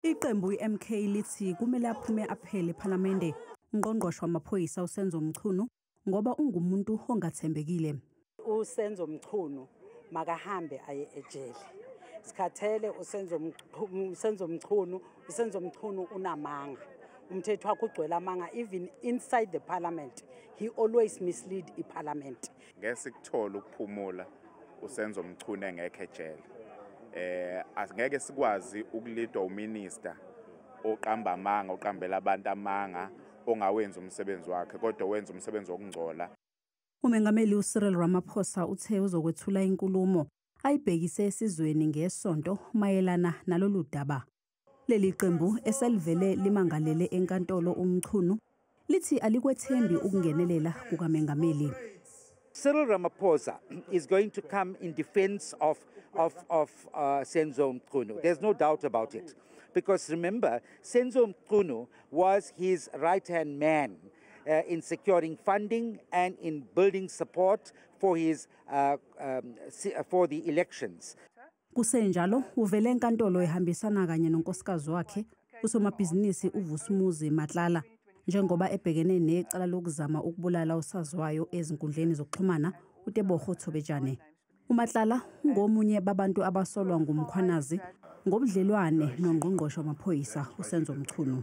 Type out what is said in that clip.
Iqembu i-MK lithi kumele aphume aphele ePhalamende ungqongqoshe wamaphoyisa uSenzo Mchunu ngoba ungumuntu ongathembekile. USenzo Mchunu makahambe aye ejele. Sikhathele uSenzo Mchunu, uSenzo Mchunu unamanga. Umthetho wakhe ugcwele amanga. Even inside the parliament he always mislead iparliament. Ngeke sikuthole ukuphumula uSenzo Mchunu engekho ejele. Angeke sikwazi ukulidwa uminister oqamba amanga, oqambela abantu amanga, ongawenzi umsebenzi wakhe kodwa wenza umsebenzi wokungcola. Umengameli uCyril Ramaphosa uthe uzokwethula inkulumo ayibhekise esizweni ngesonto mayelana nalolu daba. Leli qembu eselivele limangalele enkantolo uMchunu lithi alikwethembi ukungenelela kukamengameli. Cyril Ramaphosa is going to come in defense of Senzo Mchunu. There's no doubt about it. Because remember, Senzo Mchunu was his right-hand man in securing funding and in building support for the elections. Kusenjalo uvele enkantolo ehambisana kanye nonkosikazi wakhe usomabhizinisi uVusimuzi Matlala njengoba ebhekene necala lokuzama ukubulala usaziwayo ezinkundleni zokuxhumana uTebogo Thobejane. UMatlala ungomunye babantu abasolwa nguMkhwanazi ngobudlelwane nongqongqoshe wamaphoyisa uSenzo Mchunu.